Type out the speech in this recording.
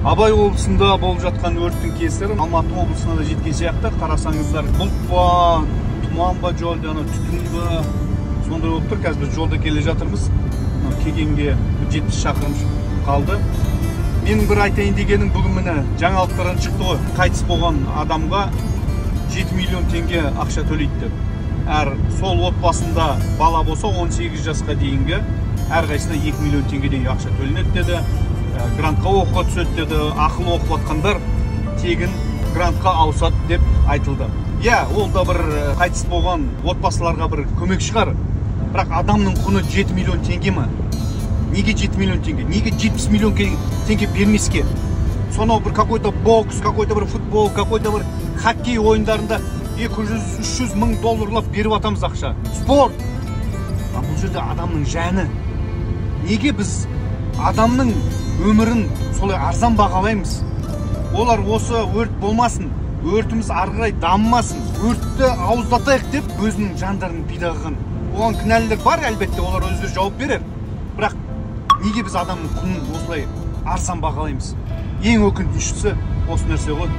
Абай облысында болып жатқан өрттің кесірі Алматы облысына да жеткен сияқты. Қарасаңыздар, бұлт па, тұман ба, жолда анау түтін ба, сондай болып тұр. Қазір біз жолда келе жатырмыз. Кегенге 70 шақырым қалды. Менің бір айтайын дегенім, бүгін міне жаңалықтардан шықты ғой, қайтыс болған адамға 7 миллион теңге ақша төлейді деп. Әр сол отбасында бала болса 18 жасқа дейінгі әрқайсысына 2 миллион теңгедей ақша төленеді деді. Грантқа оқуға түседі деді, ақылы оқып жатқандар тегін грантқа ауысады деп айтылды. Иә, ол да бір қайтыс болған отбасыларға бір көмек шығар. Бірақ адамның құны 7 миллион теңге ме? Неге 7 миллион теңге? Неге 70 миллион теңге бермеске? Сонау бір какой-то бокс, какой-то бір футбол, какой-то бір хоккей ойындарында 200-300 мың долларлап беріп атамыз ақша. Спорт. А бұл жерде адамның жаны. Неге біз адамның өмірін солай арзан бағалаймыз? Олар осы өрт болмасын, өртіміз ары қарай дамымасын, өртті ауыздатайық деп өзінің жандарын пида қылған. Оған кінәлілер бар, әлбетте, олар өздері жауап берер. Бірақ неге біз адамның құнын осылай арзан бағалаймыз? Ең өкініштісі осы нәрсе ғой.